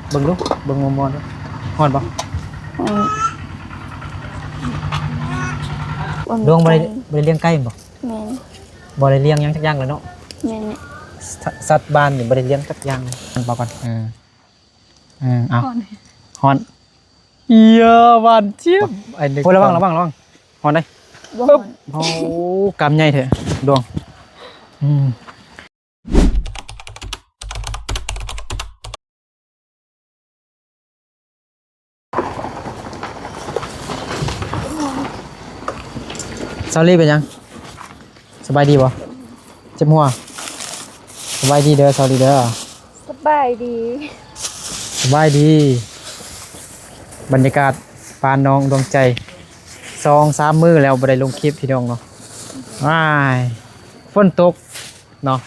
ເບິ່ງດູ ເບິ່ງໝໍໆດູ ຮ້ອນບໍ່? ອືມ ດວງບໍ່ໄດ້ ບໍ່ໄດ້ລ້ຽງໄກ່ແມ່ນບໍ່? ແມ່ນ ບໍ່ໄດ້ລ້ຽງຫຍັງຈັກຢ່າງເລີຍເນາະ? ແມ່ນ ສ- ສັດບ້ານນີ້ບໍ່ໄດ້ລ້ຽງຈັກຢ່າງເລີຍ. ເອົາກ່ອນ ເອີ ເອີ ເອົາ ຮ້ອນ ຮ້ອນ ເອີ ຫວານຈຽບ ໂອ້ ລະວັງ ລະວັງ ລະວັງ ຮ້ອນເດ້ ບໍ່ຮ້ອນ ໂອ້ ກຳໃຫຍ່ແທ້ ດວງ ອືມ. ສາວລີເປັນຫຍັງ? ສະບາຍດີບໍ່? ເຈັບຫົວ? ສະບາຍດີເດີ ສາວລີເດີ. ສະບາຍດີ ສະບາຍດີ. ບັນຍາກາດບ້ານນ້ອງດວງໃຈ ສອງສາມມື້ແລ້ວບໍ່ໄດ້ລົງຄລິບພີ່ນ້ອງເນາະ. ອ້າຍ ຝົນຕົກເນາະ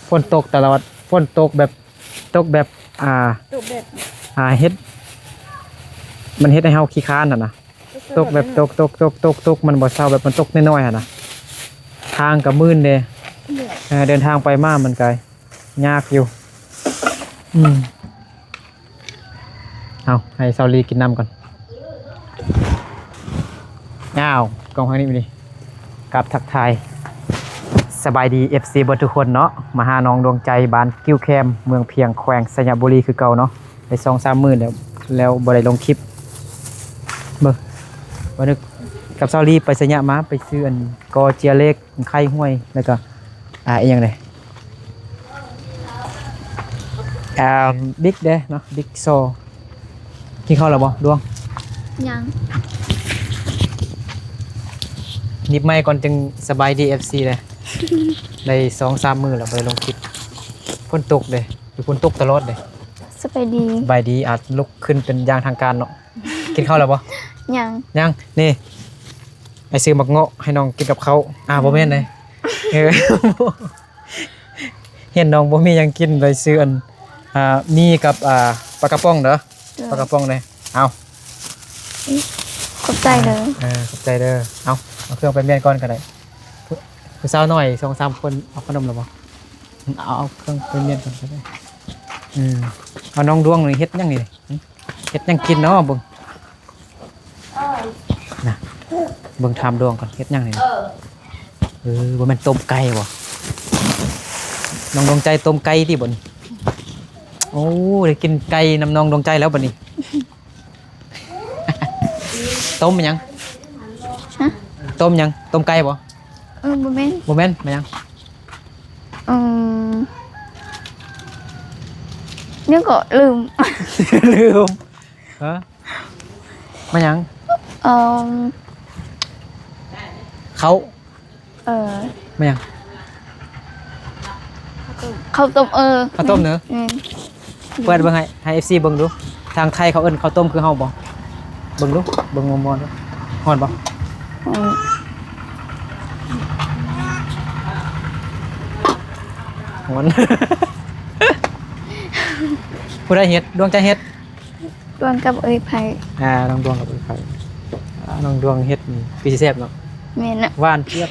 ຝົນຕົກຕະຫຼອດ ຝົນຕົກແບບ ຕົກແບບ ອ່າ ຕົກແບບ ອ່າ ເຮັດ ມັນເຮັດໃຫ້ເຮົາຂີ້ຄ້ານຫັ້ນນະ. ຕົກແບບຕົກ ຕົກ ຕົກ ຕົກ ຕົກ ມັນບໍ່ເຊົາ ແບບມັນຕົກນ້ອຍໆຫັ້ນນະ. ທາງກໍມື່ນເດ້ ເອີ ເດີນທາງໄປມາມັນກໍຍາກຢູ່. ອືມ ເອົາ ໃຫ້ສາວລີກິນນ້ຳກ່ອນ. ອ້າວ ກ້ອງທາງນີ້ ມານີ້ ກັບທັກທາຍສະບາຍດີ ເອັຟຊີ ເບິດທຸກຄົນເນາະ. ມາຫານ້ອງດວງໃຈ ບ້ານກິ່ວແຄມ ເມືອງພຽງ ແຂວງໄຊຍະບູລີ ຄືເກົ່າເນາະ. ໄດ້ສອງສາມມື້ແລ້ວ ແລ້ວບໍ່ໄດ້ລົງຄລິບ. ເບິ່ງ ວັນນີ້ກັບສາວລີໄປໄຊຍະມາ ໄປຊື້ອັນກໍເຈຍເຫຼັກ ໄຂ່ຫ້ວຍ ແລ້ວກໍ ອ່າ ອີ່ຫຍັງເດ ອ່າ ບິກເດເນາະ ບິກໂຊ. ກິນເຂົ້າແລ້ວບໍ່ ດວງ? ຍັງ. ໜີບໄມກ່ອນຈຶ່ງສະບາຍດີ ເອັຟຊີ ເດ້. ໄດ້ສອງສາມມື້ແລ້ວບໍ່ໄດ້ລົງຄລິບ ຝົນຕົກເດ້ ຝົນຕົກຕະຫຼອດເດ້. ສະບາຍດີ ສະບາຍດີ ອາດລຸກຂຶ້ນເປັນຢ່າງທາງການເນາະ. ກິນເຂົ້າແລ້ວບໍ່? ຍັງ ຍັງ. ນີ້ ອ້າຍຊື້ໝາກເງາະໃຫ້ນ້ອງກິນກັບເຂົ້າ. ອ່າ ບໍ່ແມ່ນເດ້ ເອີ ເຫັນນ້ອງບໍ່ມີຫຍັງກິນ ໄດ້ຊື້ອັນ ອ່າ ໝີ່ກັບ ອ່າ ປາກະປ໋ອງເດີ ໂດຍ ປາກະປ໋ອງເດ້. ເອົາ ຂອບໃຈເດີ. ເອີ ຂອບໃຈເດີ. ເອົາ ເອົາເຄື່ອງໄປມ້ຽນກ່ອນກໍໄດ້. ຜູ້ ຜູ້ສາວນ້ອຍສອງສາມຄົນເອົາຂະໜົມແລ້ວບໍ່? ເອົາ ເອົາເຄື່ອງໄປມ້ຽນກ່ອນກໍໄດ້. ເອີ ເອົາ ນ້ອງດວງນີ້ເຮັດຫຍັງນີ້? ຫຶ? ເຮັດຫຍັງກິນເນາະ? ເບິ່ງ ນະ ເບິ່ງ ຖາມດວງກ່ອນ ເຮັດຫຍັງນີ້? ເອີ ບໍ່ແມ່ນຕົ້ມໄກ່ບໍ່? ນ້ອງດວງໃຈຕົ້ມໄກ່ຕິບັດນີ້? ໂອ້ ໄດ້ກິນໄກ່ນຳນ້ອງດວງໃຈແລ້ວບັດນີ້. ຕົ້ມຫຍັງ? ຮະ? ຕົ້ມຫຍັງ? ຕົ້ມໄກ່ບໍ່? ເອີ ບໍ່ແມ່ນ ບໍ່ແມ່ນ. ມາຫຍັງ? ອືມ ຍັງກໍລືມ ລືມ. ຮະ? ມາຫຍັງ? ເອີ ເຂົ້າ ເອີ ມາຫຍັງ? ເຂົ້າຕົ້ມ ເອີ ເຂົ້າຕົ້ມເນີ ແມ່ນ. ເປີດເບິ່ງໃຫ້ ໃຫ້ເອັຟຊີເບິ່ງດູ ທາງໄທເຂົາເອີ້ນເຂົ້າຕົ້ມຄືເຮົາບໍ່? ເບິ່ງດູ ເບິ່ງມໍ່ໆດູ ຮ້ອນບໍ່? ຮ້ອນ ຮ້ອນ. ຜູ້ໃດເຮັດ? ດວງໃຈເຮັດ? ດວງກັບເອື້ອຍໄພ. ອ່າ ນ້ອງດວງກັບເອື້ອຍໄພ. ອ່າ ນ້ອງດວງເຮັດນີ້ຄືຊິແຊບເນາະ. ແມ່ນນະ ຫວານຈຽບ.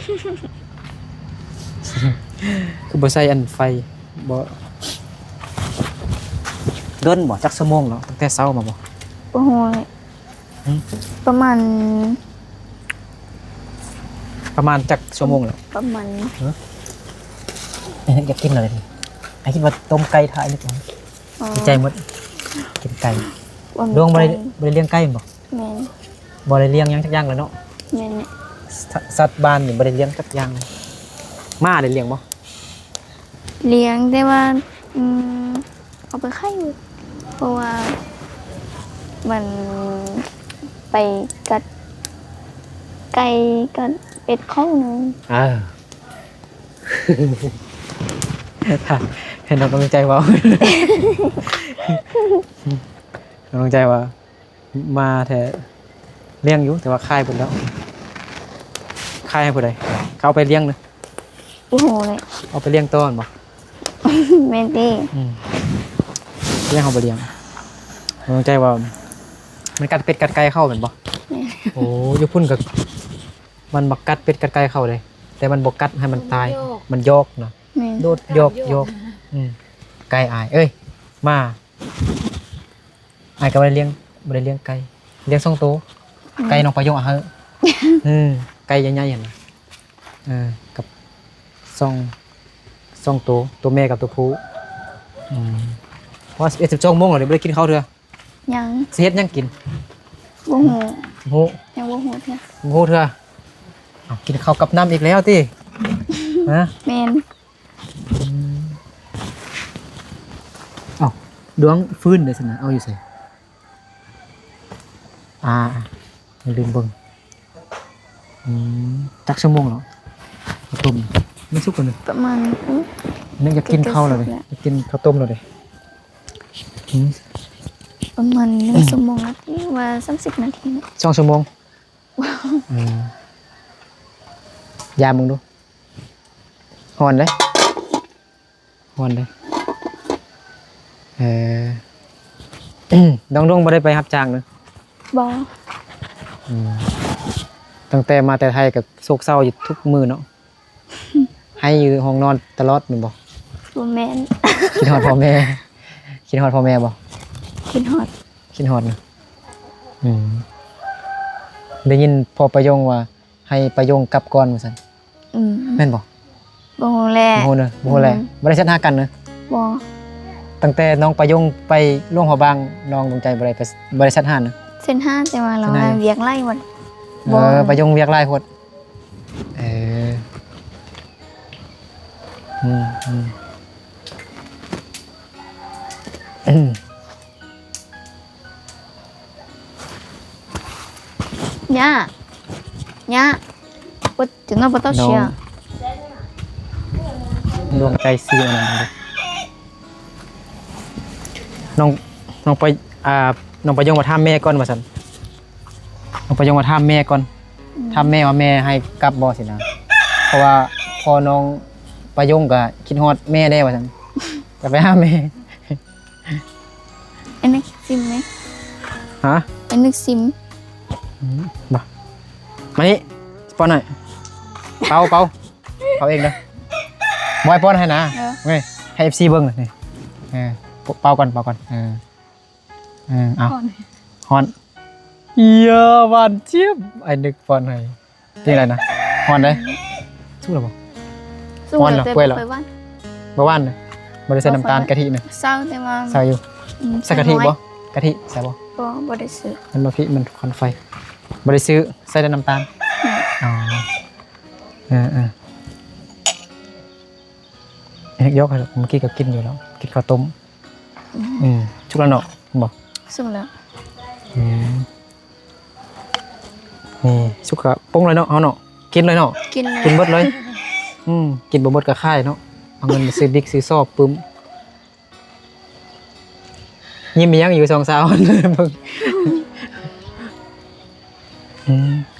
ຄືບໍ່ໃສ່ອັນໄຟ? ບໍ່ດົນບໍ່? ຈັກຊົ່ວໂມງເນາະ ຕັ້ງແຕ່ເຊົ້າມາບໍ່? ບໍ່ຮູ້ເລີຍ. ຫຶ? ປະມານ ປະມານຈັກຊົ່ວໂມງແລ້ວ? ປະມານ ຫຶ? ເອີ ຢາກກິນເລີຍ. ອ້າຍຄິດວ່າຕົ້ມໄກ່ຖ້າອີກໜ້ອຍ. ອໍ ໃຈໝົດ ກິນໄກ່. ດວງບໍ່ໄດ້ ບໍ່ໄດ້ລ້ຽງໄກ່ແມ່ນບໍ່? ແມ່ນ. ບໍ່ໄດ້ລ້ຽງຫຍັງຈັກຢ່າງເລີຍເນາະ? ແມ່ນ. ສ- ສັດບ້ານນີ້ບໍ່ໄດ້ລ້ຽງຈັກຢ່າງເລີຍ. ໝາໄດ້ລ້ຽງບໍ່? ລ້ຽງ ແຕ່ວ່າ ອືມ ເອົາໄປໄຂ່ ເພາະວ່າມັນໄປກັດໄກ່ກັດເປັດເຂົ້າໜຶ່ງ. ເອີ ໃຫ້ນ້ອງກຳລັງໃຈເວົ້າ ກຳລັງໃຈວ່າ ມາແທ້ ລ້ຽງຢູ່ ແຕ່ວ່າຂາຍເບິດແລ້ວ. ຂາຍໃຫ້ຜູ້ໃດ? ເຂົາເອົາໄປລ້ຽງນະ? ບໍ່ຮູ້ເລີຍ. ເອົາໄປລ້ຽງຕໍ່ແມ່ນບໍ່? ແມ່ນຕິ. ອືມ ລ້ຽງ ເຮົາບໍ່ລ້ຽງ. ກຳລັງໃຈວ່າ ມັນກັດເປັດກັດໄກ່ເຂົ້າແມ່ນບໍ່? ແມ່ນ. ໂອ້ ຢູ່ພຸ້ນກໍ ມັນມາກັດເປັດກັດໄກ່ເຂົ້າເດ້ ແຕ່ມັນບໍ່ກັດໃຫ້ມັນຕາຍ ມັນຢອກນະ. ແມ່ນ. ໂດດຢອກ ຢອກ. ອືມ ໄກ່ອາຍ ເອີຍ ມາ ອ້າຍກໍບໍ່ໄດ້ລ້ຽງ ບໍ່ໄດ້ລ້ຽງໄກ່ ລ້ຽງສອງໂຕ ອືມ ໄກ່ນ້ອງປາຍົງເອົາໃຫ້ ອືມ ໄກ່ໃຫຍ່ໆຫັ້ນນະ ເອີ ກັບສອງ ສອງໂຕ ໂຕແມ່ກັບໂຕຜູ້ ອືມ ເພາະວ່າສິບເອັດ ສິບສອງໂມງແລ້ວ ບໍ່ໄດ້ກິນເຂົ້າເທື່ອ ຍັງ ຊິເຮັດຫຍັງກິນ? ບໍ່ຮູ້ ບໍ່ຮູ້ ຍັງບໍ່ຮູ້ເທື່ອ ບໍ່ຮູ້ເທື່ອ ເອົ້າ ກິນເຂົ້າກັບນ້ຳອີກແລ້ວຕິ? ຮະ? ແມ່ນ ອືມ ເອົ້າ ດວງຟືນເດ້ຊັ້ນນະ ເອົາຢູ່ໃສ? ອ່າ ລືມເບິ່ງ ອືມ ຈັກຊົ່ວໂມງແລ້ວ? ເຂົ້າຕົ້ມມັນສຸກແລ້ວນີ້ ປະມານ ໂອ້ ຍັງຢາກກິນເຂົ້າແລ້ວເດ້ ຢາກກິນເຂົ້າຕົ້ມແລ້ວເດ້ ອືມ ປະມານໜຶ່ງຊົ່ວໂມງ ຫຼືວ່າສາມສິບນາທີເນາະ ສອງຊົ່ວໂມງ ອືມ ຢາມເບິ່ງດູ ຮ້ອນເດ້. ຮ້ອນເດ້ ເອີ ນ້ອງດວງບໍ່ໄດ້ໄປຮັບຈ້າງເນາະ? ບໍ່ ອືມ ຕັ້ງແຕ່ມາແຕ່ໄທກໍໂສກເສົ້າຢູ່ທຸກມື້ເນາະ ໄຫ້ຢູ່ຫ້ອງນອນຕະຫຼອດແມ່ນບໍ່? ບໍ່ແມ່ນ ຄິດຮອດພໍ່ແມ່ ຄິດຮອດພໍ່ແມ່ບໍ່? ຄິດຮອດ ຄິດຮອດນະ ອືມ ໄດ້ຍິນພໍ່ປາຍົງວ່າ ໃຫ້ປາຍົງກັບກ່ອນວ່າຊັ້ນ ອືມ ແມ່ນບໍ່? ບໍ່ຮູ້ແຫຼະ ບໍ່ຮູ້ເນາະ ບໍ່ຮູ້ແຫຼະ ອືມ ບໍ່ໄດ້ແຊັດຫາກັນເນາະ? ບໍ່ ຕັ້ງແຕ່ນ້ອງປາຍົງໄປຫຼວງພະບາງ ນ້ອງດວງໃຈບໍ່ໄດ້ໄປ ບໍ່ໄດ້ແຊັດຫາເນາະ? ແຊັດຫາ ແຕ່ວ່າລາວ ແຊັດຫາ ວຽກຫຼາຍໂພດ ເອີ ບໍ່ ປາຍົງວຽກຫຼາຍໂພດ ເອີ ອືມ ອືມ ອືມ. ຍ່າ ຍ່າ ບໍ່ ເຈົ້ານ້ອງບໍ່ຕ້ອງເຊຍ ນ້ອງ ດວງໃຈຊື້ອັນນັ້ນເດ້ ນ້ອງ ນ້ອງໄປ ອ່າ ນ້ອງປາຍົງວ່າຖາມແມ່ກ່ອນວ່າຊັ້ນ ນ້ອງປາຍົງວ່າຖາມແມ່ກ່ອນ ອືມ ຖາມແມ່ວ່າແມ່ໃຫ້ກັບບໍ່ຊີ້ນະ ເພາະວ່າພໍ່ນ້ອງປາຍົງກໍຄິດຮອດແມ່ແດ່ວ່າຊັ້ນ ກໍໄປຫາແມ່. ອັນນີ້ຊິມໄໝ? ຮະ? ອັນນີ້ຊິມ ອືມ ບໍ່ ມານີ້ ປ້ອນໃຫ້ ເປົ່າ ເປົ່າ ເປົ່າເອງເດີ ບໍ່ໃຫ້ປ້ອນໃຫ້ນະ ເອີ ເວີຍ ໃຫ້ເອັຟຊີເບິ່ງນີ້ ເອີ ເປົ່າກ່ອນ ເປົ່າກ່ອນ ເອີ ເອີ ເອົາ ຮ້ອນ ເອີ ຫວານຈຽບ ອ້າຍນຶກປ້ອນໃຫ້. ເປັນຈັ່ງໃດນະ? ຮ້ອນເດ້. ສຸກແລ້ວບໍ່? ສຸກແລ້ວ ແຕ່ບໍ່ຄ່ອຍຫວານ. ບໍ່ຫວານນະ? ບໍ່ໄດ້ໃສ່ນ້ຳຕານ ກະທິນະ? ໃສ່ແຕ່ວ່າ ໃສ່ຢູ່. ອືມ ໃສ່ກະທິບໍ່? ກະທິໃສ່ບໍ່? ບໍ່ ບໍ່ໄດ້ຊື້. ມັນບໍ່ ກະທິມັນຄວັນໄຟ. ບໍ່ໄດ້ຊື້ ໃສ່ແຕ່ນ້ຳຕານ. ແມ່ນ. ອໍ ເອີໆ ເຮັດຢອກໃຫ້. ເມື່ອກີ້ກໍກິນຢູ່ແລ້ວ ກິນເຂົ້າຕົ້ມ. ອືມ ອືມ ສຸກແລ້ວເນາະ ບໍ່? ສຸກແລ້ວ. ອືມ ນີ້ ສຸກກະປົງເລີຍເນາະ ເຮົາເນາະ ກິນເລີຍເນາະ ກິນເລີຍ ກິນເບິດເລີຍ. ອືມ ກິນບໍ່ເບິດກະຂາຍເນາະ ເອົາເງິນໄປຊື້ດິກຊື້ຊອບປຶ້ມ. ຍິ້ມອີ່ຫຍັງຢູ່ສອງສາວ? ອືມ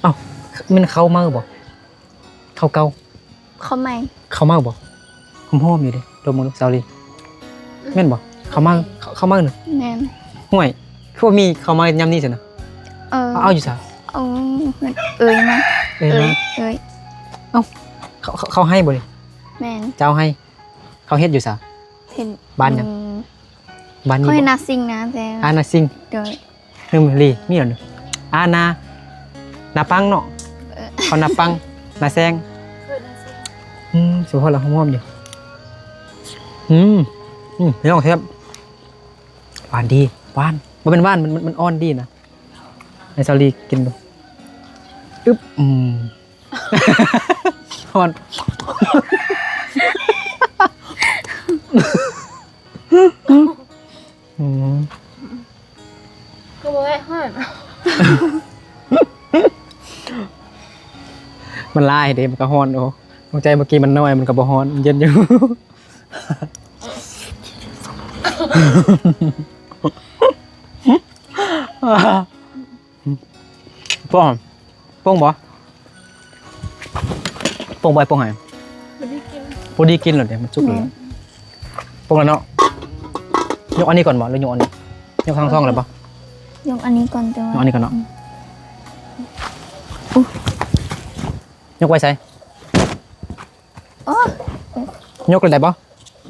ເອົ້າ ແມ່ນເຂົ້າໃໝ່ບໍ່? ເຂົ້າເກົ່າ ເຂົ້າໃໝ່ ເຂົ້າເໝົາບໍ່? ຫອມໆຢູ່ເດ້ ດົມເບິ່ງດູສາວລີ. ແມ່ນບໍ່? ເຂົ້າເໝົາ ເຂົ້າ ເຂົ້າເໝົານະ? ແມ່ນ. ຫ້ວຍ ຄືວ່າມີເຂົ້າເໝົາຍາມນີ້ຊັ້ນນະ? ເອີ ເອົາ ເອົາຢູ່ໃສ? ເອົາເອີຍມາ. ເອີຍມາ ເອີຍ ເອີຍ. ເອົ້າ ເຂົາ ເຂົາ ເຂົາໃຫ້ບໍ່ນີ້? ແມ່ນ ເຈົ້າໃຫ້. ເຂົາເຮັດຢູ່ໃສ? ເຮັດ ບ້ານຫຍັງ? ອືມ ບ້ານນີ້ບໍ່? ຂ້ອຍນາຊິງນະ ແຕ່ ອ່າ ນາຊິງ. ໂດຍ. ເຮີຍ ມີແລ້ວນີ້ ອານາ ນາປັງເນາະ. ເອີ ເຂົານາປັງ ນາແຊງ. ເອີ ນາແຊງ. ອືມ ສຸພາບລະຫອມໆຢູ່. ອືມ ອືມ ພີ່ນ້ອງ ແຊບ ຫວານດີ ຫວານ ບໍ່ແມ່ນຫວານ ມັນ ມັນ ມັນອ່ອນດີນະ. ໃຫ້ສາວລີກິນເບິ່ງ. ອຶບ ອືມ ຮ້ອນ. ອືມ ກໍບໍ່ໄດ້ຮ້ອນ ມັນຫຼາຍເດ້ ມັນກໍຮ້ອນ. ໂອ້ ດວງໃຈ ເມື່ອກີ້ມັນນ້ອຍ ມັນກໍບໍ່ຮ້ອນ ມັນເຢັນຢູ່. ປ້ອງ ປ້ອງບໍ່? ປ້ອງບໍ່ ປ້ອງໃຫ້ ພໍດີກິນ ພໍດີກິນແລ້ວເດ້ ມັນສຸກແລ້ວ. ແມ່ນ. ປ້ອງແລ້ວເນາະ. ຍົກອັນນີ້ກ່ອນບໍ່ ຫຼືຍົກອັນນີ້? ຍົກທັງສອງເລີຍບໍ່? ຍົກອັນນີ້ກ່ອນ ແຕ່ວ່າ ຍົກອັນນີ້ກ່ອນເນາະ. ອືມ ຍົກໄວ້ໃສ? ໂອ້ ຍົກແລ້ວໄດ້ບໍ່?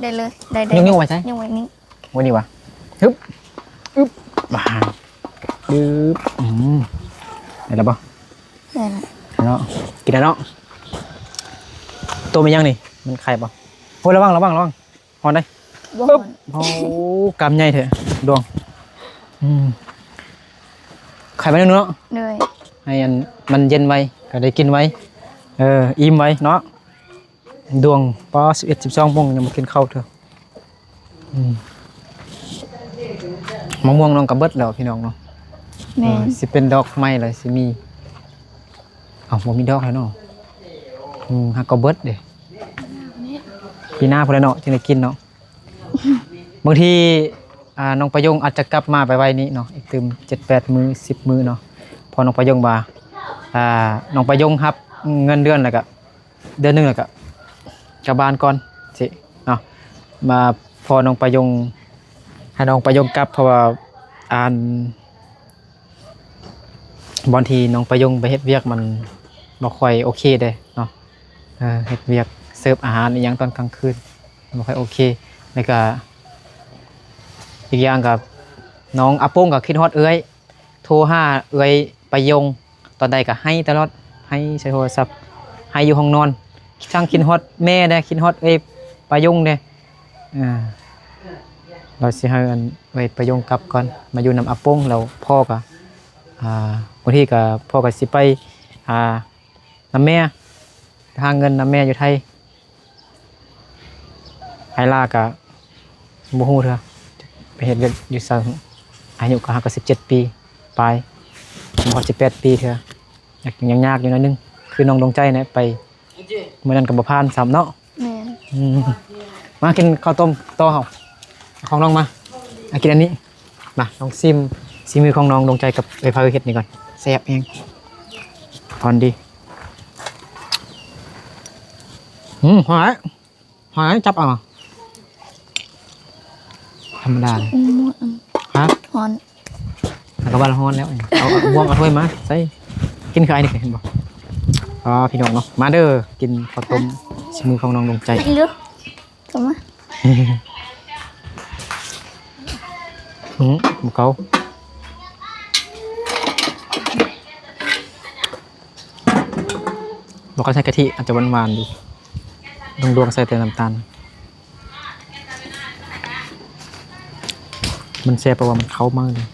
ໄດ້ເລີຍ ໄດ້ ໄດ້. ຍົກ ຍົກໄວ້ໃສ? ຍົກໄວ້ນີ້. ໄວ້ນີ້ຫວາ? ຮຶບ ອຶບ ບາ ປຶບ ອືມ ໄດ້ແລ້ວບໍ່? ໄດ້ແລ້ວເນາະ ກິນແລ້ວເນາະ. ໂຕແມ່ນຫຍັງນີ້? ມັນໄຂ່ບໍ່? ໂອ້ຍ ລະວັງ ລະວັງ ລະວັງ ຮ້ອນເດ້. ບໍ່ຮ້ອນ. ໂອ້ ກຳໃຫຍ່ແທ້ດວງ. ອືມ ໄຂ່ມາໜຶ່ງເນາະ. ໂດຍ. ໃຫ້ອັນມັນເຢັນໄວ ກໍໄດ້ກິນໄວ. ເອີ ອີ່ມໄວເນາະ. ດວງ ປາ ສິບເອັດ ສິບສອງໂມງຍັງບໍ່ກິນເຂົ້າເທື່ອ. ອືມ ມະມ່ວງນ້ອງກໍເບິດແລ້ວພີ່ນ້ອງເນາະ. ແມ່ນ. ເອີ ຊິເປັນດອກໃໝ່ແລ້ວ ຊິມີ. ເອົ້າ ບໍ່ມີດອກແລ້ວເນາະ. ອືມ ຫາກໍເບິດເດ້. ປີໜ້າພຸ້ນແຫຼະເນາະ ຈຶ່ງໄດ້ກິນເນາະ. ບາງທີ ອ່າ ນ້ອງປະຍົງອາດຈະກັບມາໄວໆນີ້ເນາະ ອີກຕື່ມເຈັດແປດມື້ ສິບມື້ເນາະ. ເພາະນ້ອງປະຍົງວ່າ ອ່າ ນ້ອງປະຍົງຮັບເງິນເດືອນແລ້ວກະ ເດືອນໜຶ່ງແລ້ວກະກັບບ້ານກ່ອນຊີ້ເນາະ. ມາພໍນ້ອງປະຍົງ ໃຫ້ນ້ອງປະຍົງກັບ ເພາະວ່າ ອັນ ບ່ອນທີ່ນ້ອງປະຍົງໄປເຮັດວຽກມັນບໍ່ຄ່ອຍໂອເຄເດ້ເນາະ. ເອີ ເຮັດວຽກເສີບອາຫານອີ່ຫຍັງຕອນກາງຄືນບໍ່ຄ່ອຍໂອເຄ. ແລ້ວກະອີກຢ່າງກະ ນ້ອງອາປົງກະຄິດຮອດເອື້ອຍ ໂທຫາເອື້ອຍປະຍົງ ຕອນໃດກໍໄຫ້ຕະຫຼອດ ໄຫ້ໃສ່ໂທລະສັບ ໄຫ້ຢູ່ຫ້ອງນອນ. ຊ່າງຄິດຮອດແມ່ແດ່ ຄິດຮອດເອື້ອຍປະຍົງແດ່. ອ່າ ລາວຊິໃຫ້ອັນເອື້ອຍປະຍົງກັບກ່ອນ ມາຢູ່ນຳອາປົງ. ແລ້ວພໍ່ກໍ ອ່າ ບາງທີກໍ ພໍ່ກໍຊິໄປ ອ່າ ນຳແມ່ ໄປຫາເງິນນຳແມ່ຢູ່ໄທ. ອ້າຍຫຼ້າກະບໍ່ຮູ້ເທື່ອ ໄປເຮັດວຽກຢູ່ໃສ. ອາຍຸກໍຫາກໍສິບເຈັດປີປາຍ ບໍ່ຮອດສິບແປດປີເທື່ອ. ຍັງຍາກຢູ່ໜ້ອຍໜຶ່ງ ຄືນ້ອງດວງໃຈນະ ໄປມື້ນັ້ນກໍບໍ່ຜ່ານຊ້ຳເນາະ. ແມ່ນ. ອືມ ມາກິນເຂົ້າຕົ້ມຕໍ່ເຮົາ ຂອງນ້ອງມາ ມາກິນອັນນີ້. ມາລອງຊີມສີມືຂອງນ້ອງດວງໃຈກັບເອື້ອຍພາເຮັດນີ້ກ່ອນ. ແຊບແຮງ ອ່ອນດີ. ອືມ ຫອຍ ຫອຍ ຈັບເອົາ. ທຳມະດາ. ອືມ ຮະ? ຮ້ອນ. ແລ້ວກໍວ່າຮ້ອນແລ້ວ. ເອົາ ເອົາບ່ວງ ເອົາຖ້ວຍມາໃສ່ ກິນຄືອ້າຍນີ້ ເຫັນບໍ່? ອໍ ພີ່ນ້ອງເນາະ ມາເດີ ກິນເຂົ້າຕົ້ມ ຮະ? ສີມືຂອງນ້ອງດວງໃຈ. ເຂົ້າມາ. ຫືມ ບໍ່ເຂົ້າ. ບໍ່ຄ່ອຍໃສ່ກະທິ ອາດຈະຫວານໆຢູ່. ດວງໆໃສ່ແຕ່ນ້ຳຕານ. ມັນແຊບ ເພາະວ່າມັນເຂົ້າມາເລີຍ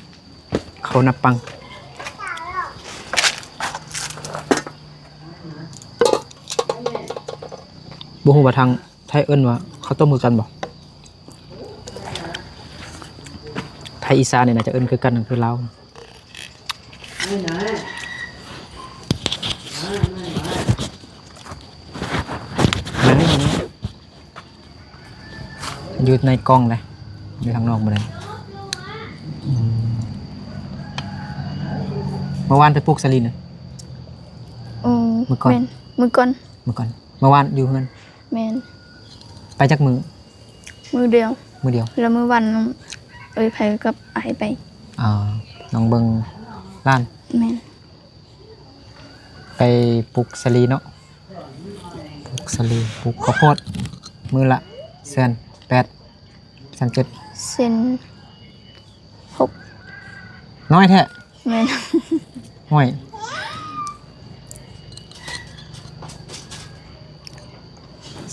ເຂົ້າໜ້າປັງ. ບໍ່ຮູ້ວ່າທາງ ໄທເອີ້ນວ່າເຂົ້າຕົ້ມຄືກັນບໍ່? ໄທອີສານນີ້ໜ້າຈະເອີ້ນຄືກັນ ຄືລາວ. ຢູ່ໃນກ່ອງເດ້ ຢູ່ທາງນອກບໍ່ໄດ້. ອືມ ເມື່ອວານໄປປູກສາລີນະ? ອືມ ມື້ກ່ອນ ແມ່ນ ມື້ກ່ອນ ມື້ກ່ອນ. ເມື່ອວານຢູ່ເຮືອນ? ແມ່ນ. ໄປຈັກມື້? ມື້ດຽວ. ມື້ດຽວ ແລ້ວມື້ວັນເອື້ອຍໄພກັບອ້າຍໄປ. ອໍ ນ້ອງເບິ່ງຫຼານ. ແມ່ນ. ໄປປູກສາລີເນາະ ປູກສາລີ ປູກເຂົ້າໂພດ ມື້ລະແສນແປດ ແສນເຈັດ ແສນຫົກ. ນ້ອຍແທ້. ແມ່ນ. ຫ້ວຍ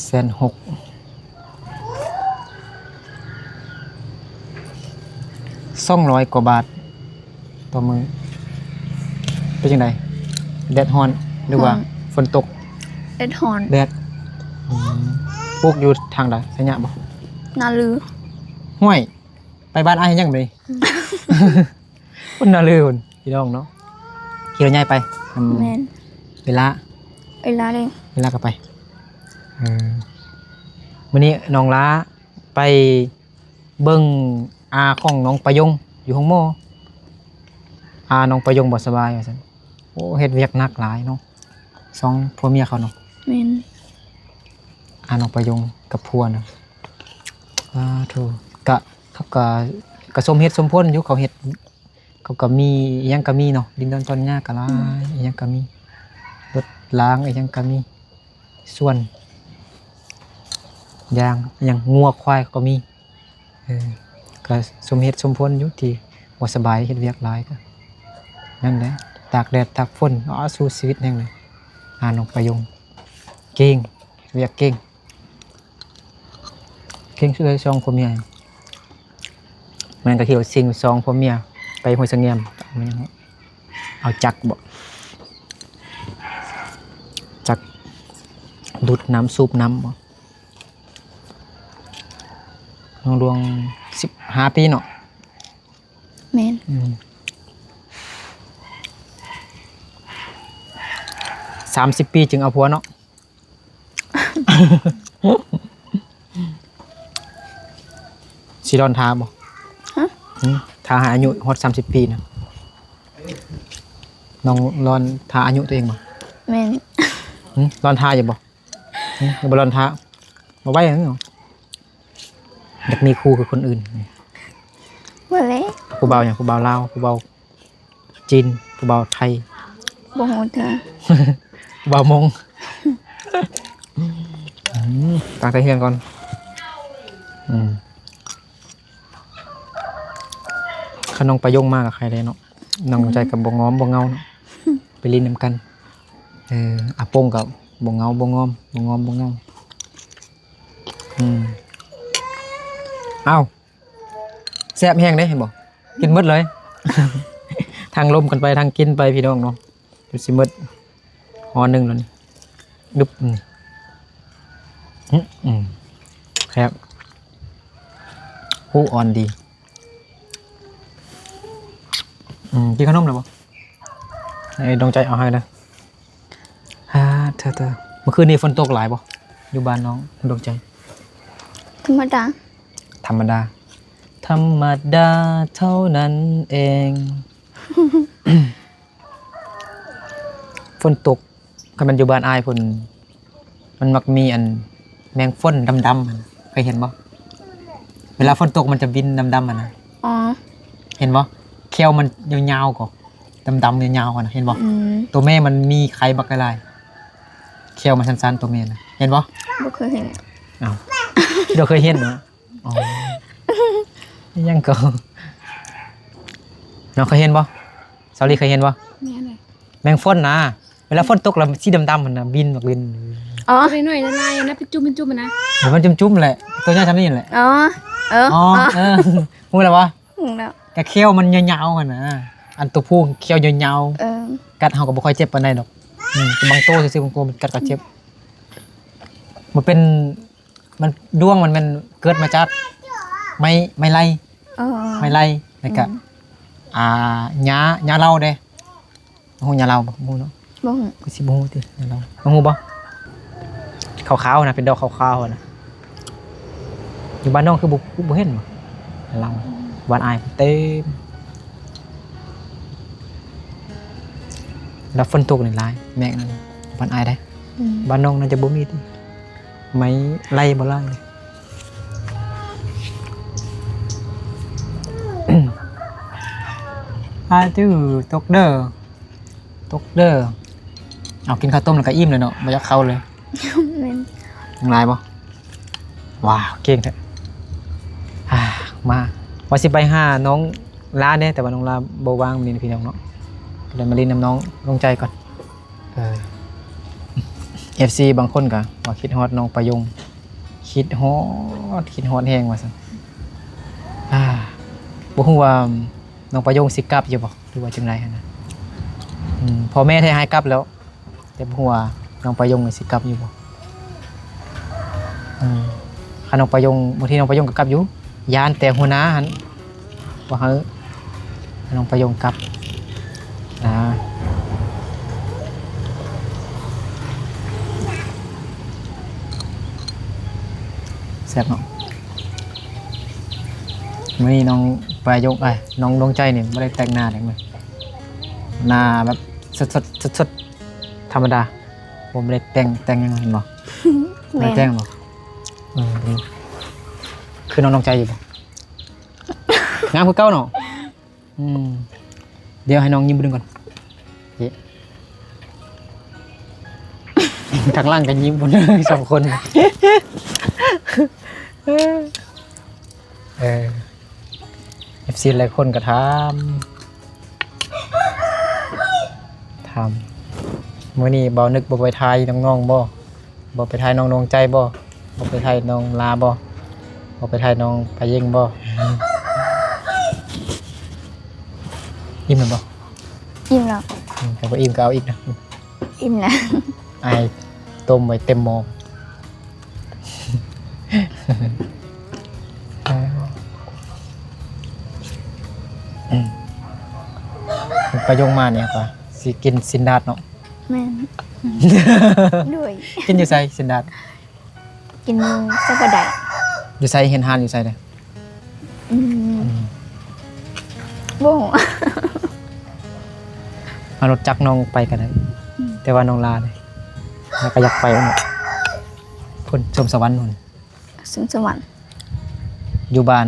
ແສນຫົກ ສອງຮ້ອຍກວ່າບາດຕໍ່ມື້. ເປັນຈັ່ງໃດ? ແດດຮ້ອນ ຫຼືວ່າ ຮ້ອນ ຝົນຕົກ? ແດດຮ້ອນ. ແດດ. ອືມ ປູກຢູ່ທາງໃດ? ໄຊຍະບໍ່? ນາລື. ຫ້ວຍ ໄປບ້ານອ້າຍເຮັດຫຍັງມື້ນີ້? ອືມ ພຸ້ນນາລືພຸ້ນ ພີ່ນ້ອງເນາະ ຂີ່ລົດໃຫຍ່ໄປ. ອືມ ແມ່ນ. ເວລາ ເວລາເດ້ ເວລາກໍໄປ. ເອີ ມື້ນີ້ນ້ອງຫຼ້າໄປເບິ່ງອາຂອງນ້ອງປະຍົງຢູ່ໂຮງໝໍ. ອານ້ອງປະຍົງບໍ່ສະບາຍວ່າຊັ້ນ. ໂອ້ ເຮັດວຽກໜັກຫຼາຍເນາະ ສອງຜົວເມຍເຂົາເນາະ. ແມ່ນ. ອານ້ອງປະຍົງກັບຜົວນະ ສາທຸ. ກະ ເຂົາກະ ກະສົມເຫດສົມຜົນຢູ່ ເຂົາເຮັດ ເຂົາກະມີ ອີ່ຫຍັງກະມີເນາະ ດິນດອນຕອນຫຍ້າກະຫຼາຍ. ອືມ ອີ່ຫຍັງກະມີ ລົດລ້າງ ອີ່ຫຍັງກະມີ ສວນຢາງ ອີ່ຫຍັງ ງົວຄວາຍເຂົາກະມີ. ເອີ ກະສົມເຫດສົມຜົນຢູ່ທີ່ບໍ່ສະບາຍ ເຮັດວຽກຫຼາຍ ກະ ນັ້ນແຫຼະ ຕາກແດດຕາກຝົນ ເອົາ ສູ້ຊີວິດແຮງເລີຍ. ອາ ນ້ອງປາຍົງ ເກັ່ງ ວຽກເກັ່ງ ເກັ່ງສຸດເລີຍ ສອງຜົວເມຍ. ແມ່ນກໍຂີ່ລົດຊິງສອງຜົວເມຍໄປຫ້ວຍສະແງມ ເອົາຫຍັງ ເອົາຈັກບໍ ຈັກດູດນ້ຳ ສູບນ້ຳບໍ. ນ້ອງດວງສິບຫ້າປີເນາະ. ແມ່ນ ອືມ ສາມສິບປີຈຶ່ງເອົາຜົວເນາະ. ຊິລໍຖ້າບໍ່? ຮະ? ຫື? ຖ້າໃຫ້ອາຍຸຮອດສາມສິບປີນະ ນ້ອງລໍຖ້າອາຍຸຕົວເອງບໍ່? ແມ່ນ ຫື? ລໍຖ້າຢູ່ບໍ່? ຫື? ບໍ່ລໍຖ້າ ບໍ່ໄຫວຫຍັງເນາະ. ຢາກມີຄູ່ຄືຄົນອື່ນ ບໍ່ແຫຼະ. ຜູ້ບ່າວຫຍັງ? ຜູ້ບ່າວລາວ ຜູ້ບ່າວຈີນ ຜູ້ບ່າວໄທ? ບໍ່ຮູ້ເທື່ອ. ຜູ້ບ່າວມົ້ງ. ອືມ ຕັ້ງໃຈຮຽນກ່ອນ. ອືມ ຄັນນ້ອງປາຍົງມາກໍໄຄແລ້ວເນາະ. ນ້ອງ ອືມ ໃຈກໍບໍ່ງອມບໍ່ເຫງົາເນາະ ໄປຫຼິ້ນນຳກັນ. ເອີ ອາປົງກໍບໍ່ເຫງົາບໍ່ງອມ ບໍ່ງອມບໍ່ເຫງົາ. ອືມ ເອົ້າ ແຊບແຮງເດ້ ເຫັນບໍ່? ກິນໝົດເລີຍ ທາງລົມກັນໄປ ທາງກິນໄປ ພີ່ນ້ອງເນາະ. ຈົນຊິໝົດຫໍ່ໜຶ່ງແລ້ວນີ້ ດຶບ ນີ້ ອືມ ອືມ ແຊບ ໂອ້ ອ່ອນດີ. ອືມ ກິນຂະໜົມແລ້ວບໍ່? ໃຫ້ດວງໃຈເອົາໃຫ້ເດີ. ອາ ເທີໆ ເມື່ອຄືນນີ້ຝົນຕົກຫຼາຍບໍ່ ຢູ່ບ້ານນ້ອງດວງໃຈ? ທຳມະດາ ທຳມະດາ ທຳມະດາເທົ່ານັ້ນເອງ. ຝົນຕົກ ຄັນແມ່ນຢູ່ບ້ານອ້າຍພຸ້ນ ມັນມັກມີອັນແມງຟົນດຳໆຫັ້ນ ເຄີຍເຫັນບໍ່? ເວລາຝົນຕົກມັນຈະບິນດຳໆຫັ້ນນະ. ອໍ ເຫັນບໍ່? ແຂ້ວມັນຍາວໆກໍ ດຳໆຍາວໆຫັ້ນນະ ເຫັນບໍ່? ອືມ ໂຕແມ່ມັນມີໄຂ່ບັກຫຼາຍໆ ແຂ້ວມັນສັ້ນໆ ໂຕແມ່ນະ ເຫັນບໍ່? ບໍ່ເຄີຍເຫັນ. ອ້າວ ບໍ່ເຄີຍເຫັນເນາະ. ອໍ ອີຫຍັງກໍ ນ້ອງເຄີຍເຫັນບໍ່? ສາວລີເຄີຍເຫັນບໍ່? ແມ່ນແຫຼະ ແມງຟົນນະ ເວລາຝົນຕົກແລ້ວສີດຳໆຫັ້ນນະ ບິນ ມັກບິນ. ອໍ ໂຕນ້ອຍໆ ລາຍໆນະ ເປັນຈຸ່ມເປັນຈຸ່ມຫັ້ນນະ. ໂອ້ ມັນຈຸ່ມໆແຫຼະ ໂຕໃຫຍ່ສ່ຳນີ້ແຫຼະ. ອໍ ເອີ ອໍ ອໍ ເອີ ຮູ້ແລ້ວບໍ່? ຮູ້ແລ້ວ ກະແຂ້ວມັນຍາວໆຫັ້ນນະ ອັນໂຕຜູ້ແຂ້ວຍາວໆ. ເອີ ກັດເຮົາກໍບໍ່ຄ່ອຍເຈັບປານໃດດອກ. ອືມ ແຕ່ບາງໂຕຊື່ໆ ບາງໂຕມັນກັດກໍເຈັບ. ມັນເປັນ ມັນ ດ້ວງມັນແມ່ນເກີດມາຈາກໄມ້ ໄມ້ໄລ່. ອໍ ໄມ້ໄລ່ ແລ້ວກະ ອືມ ອ່າ ຫຍ້າ ຫຍ້າເລົາເດ້. ຮູ້ຫຍ້າເລົາບໍ່? ບໍ່ຮູ້ເນາະ. ບໍ່ຮູ້. ຄືຊິບໍ່ຮູ້ຕິ ຫຍ້າເລົາ. ນ້ອງຮູ້ບໍ່? ຂາວໆນະ ເປັນດອກຂາວໆນະ. ຢູ່ບ້ານນ້ອງຄືບໍ່ ບໍ່ເຫັນບໍ່ ເລົາ? ບ້ານອ້າຍເຕັມ. ແລ້ວຝົນຕົກນີ້ຫຼາຍ ແມງນັ້ນ ບ້ານອ້າຍໄດ໋. ອືມ ບ້ານນ້ອງໜ້າຈະບໍ່ມີຕິ ໄມ້ໄລ່ບໍ່ຫຼາຍ. ອາ ຕື້ ຕົກເດີ ຕົກເດີ. ເອົາ ກິນເຂົ້າຕົ້ມແລ້ວກໍອີ່ມແລ້ວເນາະ ບໍ່ຢາກເຂົ້າເລີຍ. ແມ່ນ. ນ້ຳລາຍບໍ່? ວ້າວ ເກັ່ງແທ້. ອາ ມາ ວ່າຊິໄປຫານ້ອງລາແດ່ ແຕ່ວ່ານ້ອງລາບໍ່ວ່າງມື້ນີ້ພີ່ນ້ອງເນາະ ກໍເລີຍມາຫຼິ້ນນຳນ້ອງດວງໃຈກ່ອນ. ເອີ ເອັຟຊີບາງຄົນກໍວ່າຄິດຮອດນ້ອງປາຍົງ ຄິດຮອດ ຄິດຮອດແຮງວ່າຊັ້ນ. ອາ ບໍ່ຮູ້ວ່ານ້ອງປາຍົງຊິກັບຢູ່ບໍ່ ຫຼືວ່າຈັ່ງໃດຫັ້ນນະ. ອືມ ພໍ່ແມ່ແທ້ໃຫ້ກັບແລ້ວ ແຕ່ບໍ່ຮູ້ວ່ານ້ອງປາຍົງນີ້ຊິກັບຢູ່ບໍ່. ອືມ ຄັນນ້ອງປາຍົງ ບາງທີນ້ອງປາຍົງກໍກັບຢູ່ ຢ້ານແຕ່ຫົວໜ້າຫັ້ນບໍ່ໃຫ້ນ້ອງປາຍົງກັບນະ. ແຊບເນາະ. ມື້ນີ້ນ້ອງປາຍົງ ເອີຍ ນ້ອງດວງໃຈນີ້ບໍ່ໄດ້ແຕ່ງໜ້າເດ້ມື້ ໜ້າແບບສົດໆ ສົດໆ ທຳມະດາ ບໍ່ໄດ້ແຕ່ງ ແຕ່ງຫຍັງ ເຫັນບໍ່? ບໍ່ໄດ້ແຕ່ງບໍ່? ເອີ ຄືນ້ອງດວງໃຈຢູ່ບໍ່? ງາມຄືເກົ່າເນາະ. ອືມ ດຽວໃຫ້ນ້ອງຍິ້ມຜູ້ໜຶ່ງກ່ອນ. ເອີ ທາງຫຼັງກໍຍິ້ມຜູ້ໜຶ່ງ ສອງຄົນ. ເອີ ເອັຟຊີຫຼາຍຄົນກໍຖາມ ມື້ນີ້ບ່າວນຶກບໍ່ໄປຖ່າຍນ້ອງໆບໍ່? ບໍ່ໄປຖ່າຍນ້ອງດວງໃຈບໍ່? ບໍ່ໄປຖ່າຍນ້ອງລາບໍ່? ບໍ່ໄປຖ່າຍນ້ອງປາເຢັງບໍ່? ອີ່ມແລ້ວບໍ່? ອີ່ມແລ້ວ. ອືມ ຖ້າບໍ່ອີ່ມກໍເອົາອີກນະ. ອີ່ມແລ້ວ. ອ້າຍຕົ້ມໄວ້ເຕັມໝໍ້. ໄປຢົງມານີ້ກໍຊິກິນຊີ້ນດາດເນາະ. ແມ່ນ. ໂດຍ. ກິນຢູ່ໃສຊີ້ນດາດ? ກິນຢູ່ໃສກໍໄດ້. ຢູ່ໃສ? ເຮັດຮ້ານຢູ່ໃສເດ້? ອືມ ອືມ ບໍ່ຮູ້. ເອົາລົດຈັກນ້ອງໄປກໍໄດ້. ອືມ ແຕ່ວ່ານ້ອງລາເດ້ ລາກໍຢາກໄປນຳ. ພຸ້ນ ຊົມສະຫວັນພຸ້ນ. ຊົມສະຫວັນ ຢູ່ບ້ານ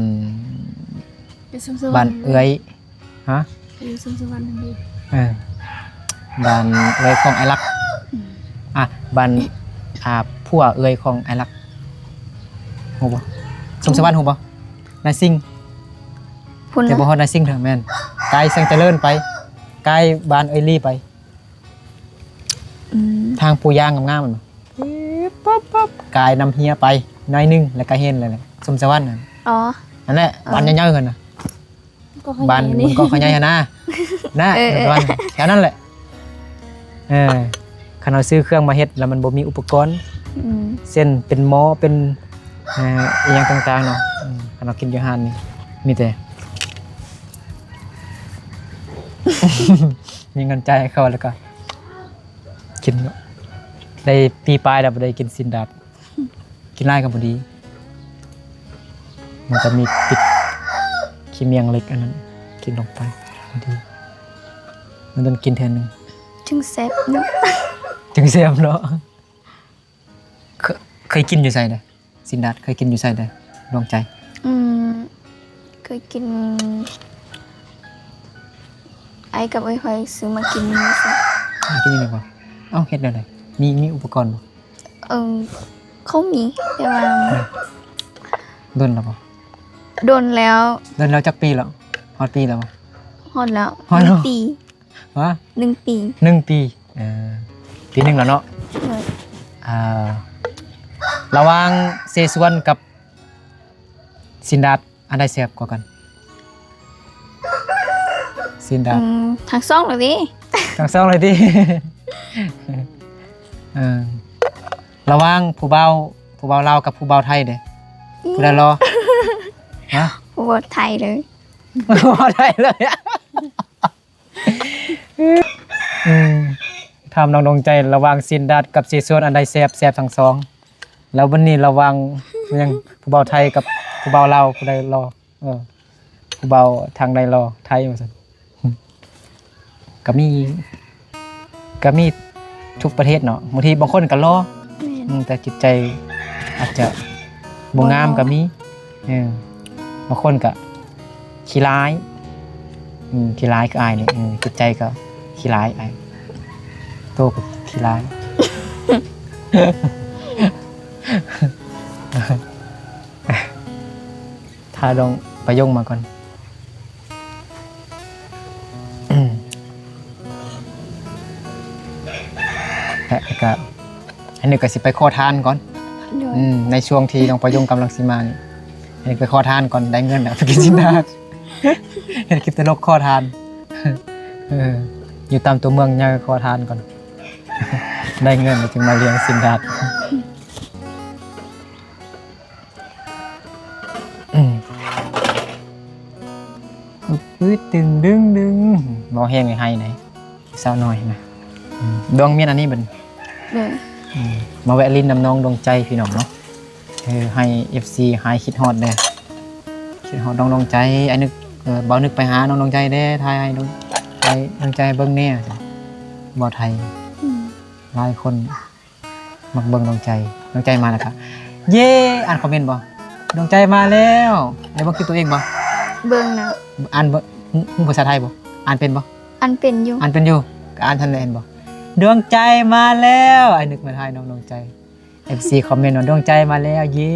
ຢູ່ຊົມສະຫວັນ ບ້ານເອື້ອຍ. ຮະ? ຢູ່ຊົມສະຫວັນຫັ້ນເດ. ເອີ ບ້ານເອື້ອຍຂອງອ້າຍລັກ. ອືມ ອ່ະ ບ້ານ ອ່າ ຜົວເອື້ອຍຂອງອ້າຍລັກ. ຮູ້ບໍ່? ຊົມສະຫວັນຮູ້ບໍ່? ນາຍຊິງ. ພຸ້ນ ແຕ່ບໍ່ຮອດນາຍຊິງເທື່ອ. ແມ່ນ ກາຍແສງຈະເລີນໄປ ກາຍບ້ານເອື້ອຍລີໄປ. ອືມ ທາງປູຢາງງາມໆ ມັນ ປັບໆ ກາຍນຳເຮຍໄປໜ້ອຍໜຶ່ງ ແລ້ວກໍເຫັນແລ້ວແຫຼະ ຊົມສະຫວັນນັ້ນ. ອໍ ນັ້ນແຫຼະ. ອໍ ບ້ານໃຫຍ່ໆ ຫັ້ນນະ ບ້ານມັນກໍຂະຫຍາຍຫັ້ນນະ ນະ. ເອີ ເອີ ແຖວນັ້ນແຫຼະ. ເອີ ຄັນເຮົາຊື້ເຄື່ອງມາເຮັດແລ້ວມັນບໍ່ມີອຸປະກອນ ອືມ ເຊັ່ນເປັນໝໍ້ ເປັນ ເອີ ອີ່ຫຍັງຕ່າງໆເນາະ. ອືມ ຄັນເຮົາກິນຢູ່ຮ້ານນີ້ ມີແຕ່ ມີເງິນຈ່າຍໃຫ້ເຂົາແລ້ວກໍກິນເນາະ. ໄດ້ປີປາຍແລ້ວບໍ່ໄດ້ກິນຊີ້ນດາດ ກິນຫຼາຍກໍບໍ່ດີ. ມັນຈະມີຕິດຂີ້ເມຍງເຫຼັກອັນນັ້ນ ກິນລົງໄປບໍ່ດີ. ມັນຕ້ອງກິນເທື່ອໜຶ່ງ ຈຶ່ງແຊບເນາະ ຈຶ່ງແຊບເນາະ. ເຄີ- ເຄີຍກິນຢູ່ໃສເດ້? ຊີ້ນດາດເຄີຍກິນຢູ່ໃສເດ້ ດວງໃຈ? ອືມ ເຄີຍກິນ ອ້າຍກັບເອື້ອຍຂ້ອຍຊື້ມາກິນຢູ່ນີ້. ກິນຢູ່ນີ້ບໍ່? ເອົ້າ ເຮັດແນວໃດ? ມີ ມີອຸປະກອນບໍ່? ເອີ ເຂົາມີ ແຕ່ວ່າ ອືມ ດົນແລ້ວບໍ່? ດົນແລ້ວ. ດົນແລ້ວຈັກປີແລ້ວ? ຮອດປີແລ້ວບໍ່? ຮອດແລ້ວ ຮອດແລ້ວ ໜຶ່ງປີ. ຮະ? ໜຶ່ງປີ ໜຶ່ງປີ. ເອີ ປີໜຶ່ງແລ້ວເນາະ. ໂດຍ. ອ່າ ລະຫວ່າງເສຊວນກັບຊີ້ນດາດ ອັນໃດແຊບກວ່າກັນ? ຊີ້ນດາດ. ອືມ ທັງສອງເລີຍຕິ? ທັງສອງເລີຍຕິ? ເອີ ລະຫວ່າງຜູ້ບ່າວ ຜູ້ບ່າວລາວກັບຜູ້ບ່າວໄທເດ້ ຜູ້ໃດຫຼໍ່? ຮະ? ຜູ້ບ່າວໄທເລີຍ. ບໍ່ໄດ້ເລີຍ. ອືມ ຖາມນ້ອງດວງໃຈ ລະຫວ່າງຊີ້ນດາດກັບເສຊວນ ອັນໃດແຊບ? ແຊບທັງສອງ. ແລ້ວບັດນີ້ລະຫວ່າງຫຍັງ ຜູ້ບ່າວໄທກັບຜູ້ບ່າວລາວ ຜູ້ໃດຫຼໍ່? ເອີ ຜູ້ບ່າວທາງໃດຫຼໍ່? ໄທວ່າຊັ້ນ. ກໍມີ ກໍມີທຸກປະເທດເນາະ. ບາງທີບາງຄົນກໍຫຼໍ່ ແມ່ນ ອືມ ແຕ່ຈິດໃຈອາດຈະບໍ່ງາມກໍມີ. ເອີ ບາງຄົນກໍຂີ້ຮ້າຍ ອືມ ຂີ້ຮ້າຍຄືອ້າຍນີ້. ເອີ ຈິດໃຈກໍຂີ້ຮ້າຍ ອ້າຍໂຕກໍຂີ້ຮ້າຍ. ຖ້ານ້ອງປະຍົງມາກ່ອນ. ແລະ ແລ້ວກະ ອັນນີ້ກະຊິໄປຂໍທານກ່ອນ. ໂດຍ. ອືມ ໃນຊ່ວງທີ່ນ້ອງປະຍົງກຳລັງຊິມານີ້ ອັນນີ້ໄປຂໍທານກ່ອນ ໄດ້ເງິນແລ້ວໄປກິນຊີ້ນດາດ ເຮັດຄລິບຕະຫຼົກຂໍທານ. ເອີ ຢູ່ຕາມຕົວເມືອງໃຫຍ່ຂໍທານກ່ອນ ໄດ້ເງິນແລ້ວຈຶ່ງມາລ້ຽງຊີ້ນດາດ. ອືມ ອຶດຕຶງດຶງດຶງ ເວົ້າແຮງໃຫ້ໄຫ້ໃດ ສາວນ້ອຍນະ. ອືມ ດວງມຽນອັນນີ້ບັດນີ້. ໂດຍ. ອືມ ມາແວະຫຼິ້ນນຳນ້ອງດວງໃຈພີ່ນ້ອງເນາະ. ເອີ ໃຫ້ເອັຟຊີຫາຍຄິດຮອດແດ່ ຄິດຮອດນ້ອງດວງໃຈ. ອ້າຍນຶກ ເອີ ບ່າວນຶກໄປຫານ້ອງດວງໃຈແດ່ ຖ່າຍໃຫ້ນ້ອງ ໃຫ້ດວງໃຈເບິ່ງແດ່. ບ່າວໄທ ອືມ ຫຼາຍຄົນ ມັກເບິ່ງດວງໃຈ. ດວງໃຈມາແລ້ວກະ ເຢ້ ອ່ານຄອມເມັນບໍ່? ດວງໃຈມາແລ້ວ. ໄດ້ເບິ່ງຄລິບຕົວເອງບໍ່? ເບິ່ງນະ. ອ່ານເບິ່ງ ຮູ້ ຮູ້ພາສາໄທບໍ່? ອ່ານເປັນບໍ່? ອ່ານເປັນຢູ່. ອ່ານເປັນຢູ່. ກໍອ່ານທັນແລ້ວ ເຫັນບໍ່? ດວງໃຈມາແລ້ວ. ອ້າຍນຶກມາຖ່າຍນ້ອງດວງໃຈ. ເອັຟຊີຄອມເມັນວ່າ ດວງໃຈມາແລ້ວ ເຢ້.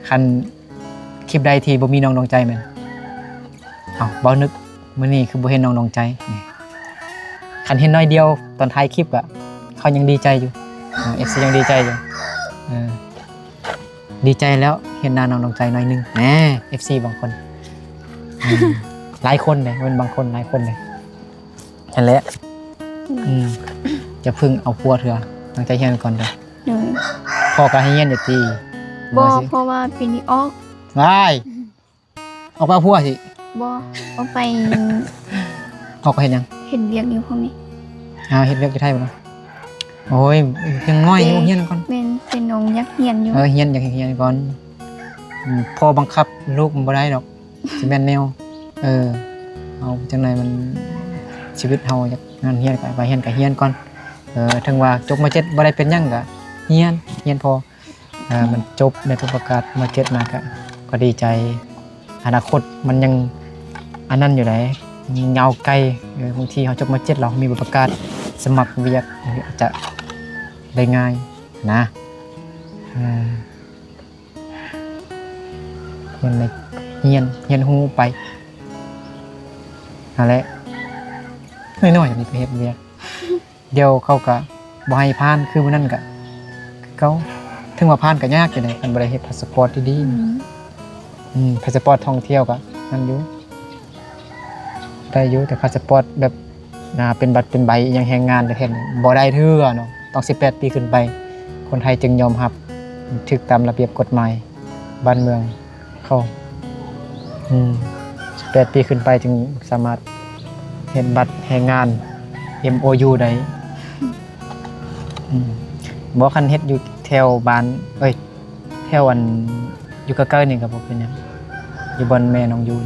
ຄັນຄລິບໃດທີ່ບໍ່ມີນ້ອງດວງໃຈແມ່ນ ເອົ້າ ບ່າວນຶກ ມື້ນີ້ຄືບໍ່ເຫັນນ້ອງດວງໃຈນີ້? ໃຜ ອັນເຫັນໜ້ອຍດຽວຕອນຖ່າຍຄລິບກະ ເຂົາຍັງດີໃຈຢູ່ ເອີ ເອັຟຊີຍັງດີໃຈຢູ່ ເອີ ດີໃຈແລ້ວເຫັນໜ້ານ້ອງດວງໃຈໜ້ອຍໜຶ່ງ ແນ່ ເອັຟຊີບາງຄົນ ອືມ ຫຼາຍຄົນເດ້ ແມ່ນບາງຄົນ ຫຼາຍຄົນເດ້ ຫັ້ນແຫຼະ ອືມ ອືມ ຢ່າເພິ່ງເອົາຜົວເທື່ອ ຕັ້ງໃຈຮຽນກ່ອນເດີ ໂດຍ ພໍ່ກໍໃຫ້ຮຽນຢູ່ຕິ ບໍ່ ບໍ່ຊິ ເພາະວ່າປີນີ້ອອກ ວ້າຍ ອອກໄປເອົາຜົວຊິ ບໍ່ ອອກໄປ ອອກໄປເຮັດຫຍັງ ເຮັດວຽກຢູ່ພວກນີ້ ຫາເຮັດວຽກຢູ່ໄທພຸ້ນເນາະ ໂອ້ຍ ຍັງນ້ອຍຢູ່ ຮຽນກ່ອນ ແມ່ນ ແຕ່ນ້ອງຢາກຮຽນຢູ່ ເອີ ຮຽນ ຢາກຮຽນກ່ອນ ອືມ ພໍ່ບັງຄັບລູກມັນບໍ່ໄດ້ດອກ ຊິແມ່ນແນວ ເອີ ເຮົາຈັ່ງໃດມັນ ຊີວິດເຮົາຢາກ ງານຮຽນກໍໄປຮຽນກໍຮຽນກ່ອນ ເອີ ເຖິງວ່າຈົບ ມ.ເຈັດ ບໍ່ໄດ້ເປັນຫຍັງກໍຮຽນ ຮຽນພໍ ເອີ ມັນຈົບ ໄດ້ໃບປະກາດ ມ.ເຈັດ ມາກໍ ກໍດີໃຈ ອະນາຄົດມັນຍັງອັນນັ້ນຢູ່ໃດ໋ ຍັງຍາວໄກ ເອີ ບາງທີເຮົາຈົບ ມ.ເຈັດ ແລ້ວມີໃບປະກາດສະໝັກວຽກ ອາດຈະໄດ້ງ່າຍນະ ເອີ ຮຽນ ຮຽນ ຮຽນຮູ້ໄປ ຫັ້ນແຫຼະ ນ້ອຍໆ ນີ້ໄປເຮັດວຽກ ດຽວເຂົາກະບໍ່ໃຫ້ຜ່ານ ຄືມື້ນັ້ນກະຄືເກົ່າ ເຖິງວ່າຜ່ານກະຍາກຢູ່ໃດ໋ ຄັນບໍ່ໄດ້ເຮັດພາສະປອດດີໆ ອືມ ອືມ ພາສະປອດທ່ອງທ່ຽວກະນັ້ນຢູ່ ໄດ້ຢູ່ ແຕ່ພາສະປອດແບບ ອ່າ ເປັນບັດເປັນໃບອີ່ຫຍັງແຮງງານແທ້ໆ ບໍ່ໄດ້ເທື່ອເນາະ ຕ້ອງສິບແປດປີຂຶ້ນໄປ ຄົນໄທຈຶ່ງຍອມຮັບ ຖືກຕາມລະບຽບກົດໝາຍບ້ານເມືອງເຂົາ ອືມ ສິບແປດປີຂຶ້ນໄປຈຶ່ງສາມາດເຮັດບັດແຮງງານ ເອັມໂອຢູ ໄດ້ ອືມ ບໍ່ ຄັນເຮັດຢູ່ແຖວບ້ານ ເອີຍ ແຖວອັນ ຢູ່ໃກ້ໆນີ້ກໍບໍ່ເປັນຫຍັງ ຢູ່ບ່ອນແມ່ນ້ອງຢູ່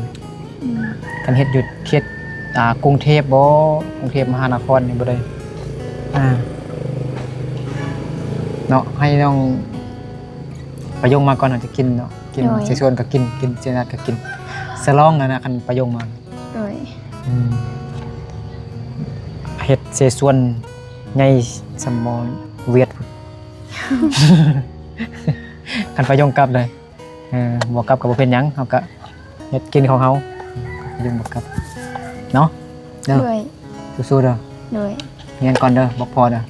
ອືມ ຄັນເຮັດຢູ່ເຂດ ອ່າ ກຸງເທບບໍ ກຸງເທບມະຫານະຄອນນີ້ບໍ່ໄດ້ ອ່າ ເນາະ ໃຫ້ນ້ອງປະຍົງມາກ່ອນ ເຮົາຈະກິນເນາະ ກິນ ໂດຍ ເສສວນກໍກິນ ກິນເສຍນັດກໍກິນ ສະຫຼອງຫັ້ນນະ ຄັນປະຍົງມາ ໂດຍ ອືມ ເຮັດເສສວນໃຫຍ່ສ່ຳໝໍ້ວຽດພຸ້ນ ຄັນປະຍົງກັບເລີຍ ເອີ ບໍ່ກັບກໍບໍ່ເປັນຫຍັງ ເຮົາກະເຮັດກິນຂອງເຮົາ ປະຍົງບໍ່ກັບເນາະ ເດີ ໂດຍ ສູ້ໆເດີ ໂດຍ ຮຽນກ່ອນເດີ ບອກພໍ່ເດີ ໂດຍ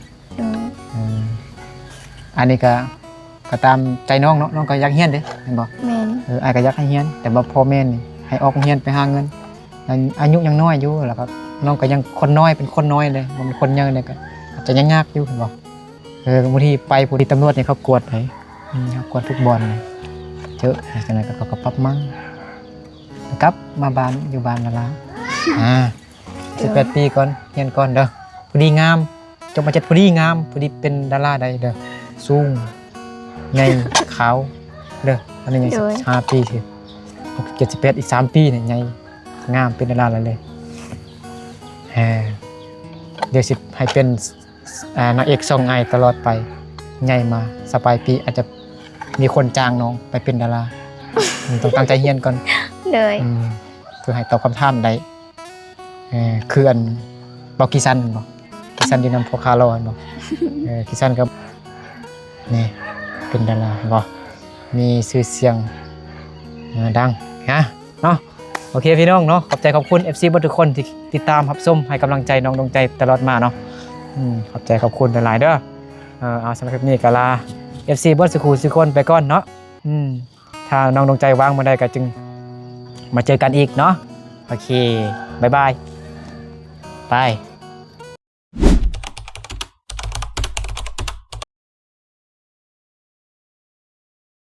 ເອີ ອັນນີ້ກະ ກໍຕາມໃຈນ້ອງເນາະ ນ້ອງກໍຢາກຮຽນເດ້ ແມ່ນບໍ່ ແມ່ນ ເອີ ອ້າຍກໍຢາກໃຫ້ຮຽນ ແຕ່ວ່າພໍ່ແມ່ນີ້ໃຫ້ອອກໂຮງຮຽນໄປຫາເງິນ ອາຍຸຍັງນ້ອຍຢູ່ ແລ້ວກໍນ້ອງກໍຍັງຄົນນ້ອຍ ເປັນຄົນນ້ອຍເດ້ ບໍ່ແມ່ນຄົນໃຫຍ່ເດ້ ກໍອາດຈະຍາກໆຢູ່ ແມ່ນບໍ່ ເອີ ບາງທີໄປພຸ້ນ ຕຳຫຼວດນີ້ເຂົາກວດເດ້ ອືມ ເຂົາກວດທຸກບ່ອນ ເຈີຈັ່ງໃດກໍ ເຂົາກໍປັບໃໝ່ ກັບມາບ້ານ ຢູ່ບ້ານລະລາ ອ່າ ສິບແປດປີກ່ອນ ຮຽນກ່ອນເດີ ພໍດີງາມ ຈົບ ມ.ເຈັດ ພໍດີງາມ ພໍດີເປັນດາລາໄດ້ເດີ ສູງ ໃຫຍ່ ຂາວເດີ ອັນນີ້ຍັງ ໂດຍ ສິບຫ້າປີຊິ ເຈັດ ສິບແປດ ອີກສາມປີນີ້ໃຫຍ່ ງາມ ເປັນດາລາໄດ້ເລີຍ ເອີ ດຽວຊິໃຫ້ເປັນ ອ່າ ນາງເອກຊ່ອງອ້າຍຕະຫຼອດໄປ ໃຫຍ່ມາ ສະປາຍປີອາດຈະມີຄົນຈ້າງນ້ອງໄປເປັນດາລາ ຕ້ອງຕັ້ງໃຈຮຽນກ່ອນ ໂດຍ ອືມ ເພື່ອໃຫ້ຕອບຄຳຖາມໄດ້ ເອີ ຄືອັນ ບໍ່ ກິຊັນ ແມ່ນບໍ່ ກິຊັນຢູ່ນຳພໍ່ຄ້າຫຼໍ່ ແມ່ນບໍ່ ເອີ ກິຊັນກໍ ນີ້ ເປັນດາລາ ແມ່ນບໍ່ ມີຊື່ສຽງ ເອີ ດັງ ຮະ ເນາະ ໂອເຄພີ່ນ້ອງເນາະ ຂອບໃຈຂອບຄຸນເອັຟຊີເບິດທຸກຄົນທີ່ຕິດຕາມຮັບຊົມໃຫ້ກຳລັງໃຈນ້ອງດວງໃຈຕະຫຼອດມາເນາະ ອືມ ຂອບໃຈຂອບຄຸນຫຼາຍໆເດີ ເອີ ເອົາ ສຳລັບຄລິບນີ້ກໍລາເອັຟຊີເບິດສູ່ຄູ່ສູ່ຄົນໄປກ່ອນເນາະ ອືມ ຖ້ານ້ອງດວງໃຈວ່າງເມື່ອໃດກໍຈຶ່ງມາເຈີກັນອີກເນາະ ໂອເຄ ບາຍບາຍ ໄປ.